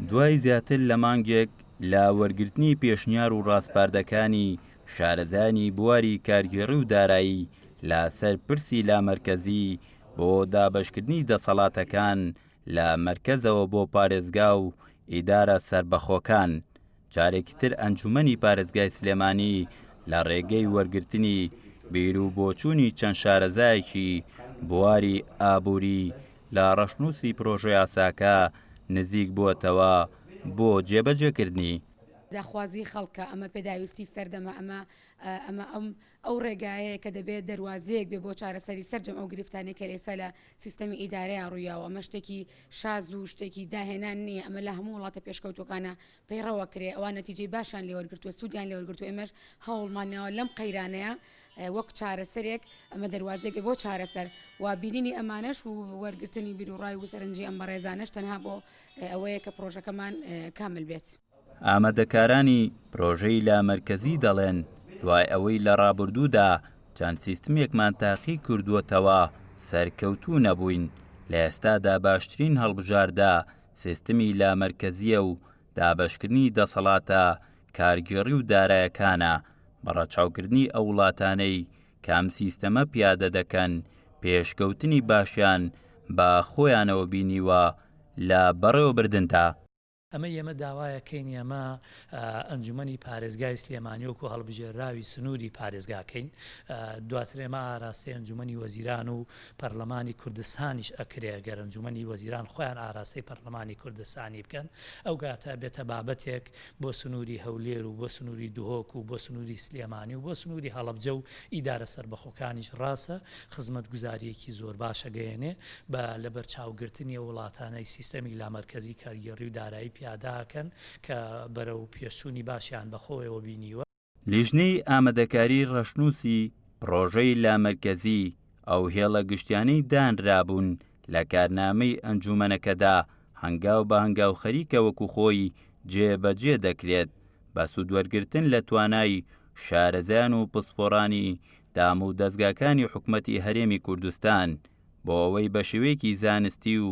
دوای زیاتر لە مانگێک لە وەرگرتنی پێشنیار و ڕاسپاردەکانی شارەزایانی بواری کارگێڕی و دارایی لە سەر پرسی لامەرکەزی بۆ دابەشکردنی دەسەڵاتەکان لە مەرکەزەوە بۆ پارێزگا و ئیدارە سەربەخۆکان، جارێکی تر ئەنجومەنی پارێزگای سلێمانی لە ڕێگەی وەرگرتنی بیروبۆچوونی چەند شارەزایەکی بواری ئابووری لە ڕەشنووسی پرۆژەیاساکە نزیک بووەتەوە بۆ جێبەجێکردنی. داخوازی خەڵکە، ئەمە پێداویستی سەردەمە، ئەمە ئەمە ئەم ئەو ڕێگایەیە کە دەبێت دەروازەیەک بێ بۆ چارەسەری سەرجەم ئەو گرفتانەی کە ئێستا لە سیستەمی ئیدارەیا ڕوویاوە، ئەمە شتێکی شاز و شتێکی داهێنان نییە، ئەمە لە هەموو وڵاتە پێشکەوتووەکانا پەیڕەو ئەکرێ، ئەوان نەتیجەی باشیان لێ وەرگرتووە، سوودیان لێ وەرگرتووە، ئێمەش هەوڵمان یاوە لەم قەیرانەیا وەک چارەسەرێک ئەمە دەروازەیەک بێ بۆ چارەسەر و بینینی ئەمانەش و وەرگرتنی بیروڕای و سەرنجی ئەم بەڕێزانەش تەنها بۆ ئەوەیە کە پڕۆژەکەمان کامل بێت. ئامادەکارانی پرۆژەی لامەرکەزی دەڵێن، دوای ئەوەی لە ڕابردوودا چەند سیستمێکمان تاقی کردووەتەوە سەرکەوتوو نەبووین، لە ئێستادا باشترین هەڵبژاردە سیستمی لامەرکەزییە و دابەشکردنی دەسەڵاتە کارگێڕی و دارایەکانە بە ڕەچاوکردنی ئەو وڵاتانەی کە ئەم سیستەمە پیادە دەکەن پێشکەوتنی باشیان بە خۆیانەوە بینیوە لە بەڕێوەبردندا. ئەمە ئێمە داوایەکەین ئێمە ئەنجومەنی پارێزگای سلێمانی وەکو هەڵبژێرراوی سنووری پارێزگاکەین دواتر ئێمە ئاراستەی ئەنجومەنی وەزیران و پەرلەمانی کوردستانیش ئەکرێ گەر ئەنجومەنی وەزیران خۆیان ئاراستەی پەرلەمانی کوردستانی بکەن ئەو کاتە بێتە بابەتێک بۆ سنووری هەولێر و بۆ سنووری دهۆک و بۆ سنووری سلێمانی و بۆ سنووری هەڵەبجە و ئیدارە سەربەخۆکانیش ڕاستە خزمەتگوزارییەکی زۆر باش ئەگەیەنێ بە لەبەرچاوگرتنی ئەو وڵاتانەی سیستەمی لامەرکەزی کارگێڕی و دارایی پیادە ئەکەن کە بەرەو پێشچوونی باشیان بەخۆیەوە بینیوە. لیژنەی ئامادەکاری ڕەشنووسی پڕۆژەی لامەرکەزی، ئەو هێڵە گشتیانەی دانرابوون لە کارنامەی ئەنجوومەنەکەدا هەنگاو بە هەنگاو خەریکە وەکو خۆی جێبەجێ دەکرێت بە سوودوەرگرتن لە توانای شارەزایان و پسپۆڕانی دام و دەزگاکانی حکومەتی هەرێمی کوردستان بۆ ئەوەی بە شێوەیەکی زانستی و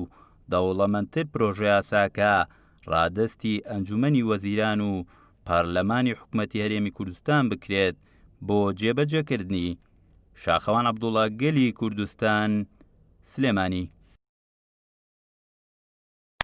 دەوڵەمەندتر پرۆژەیاساکە ڕادەستی ئەنجومەنی وەزیران و پەرلەمانی حکومەتی هەرێمی کوردستان بکرێت بۆ جێبەجێکردنی. شاخەوان عەبدوڵا گەلی کوردستان، سلێمانی.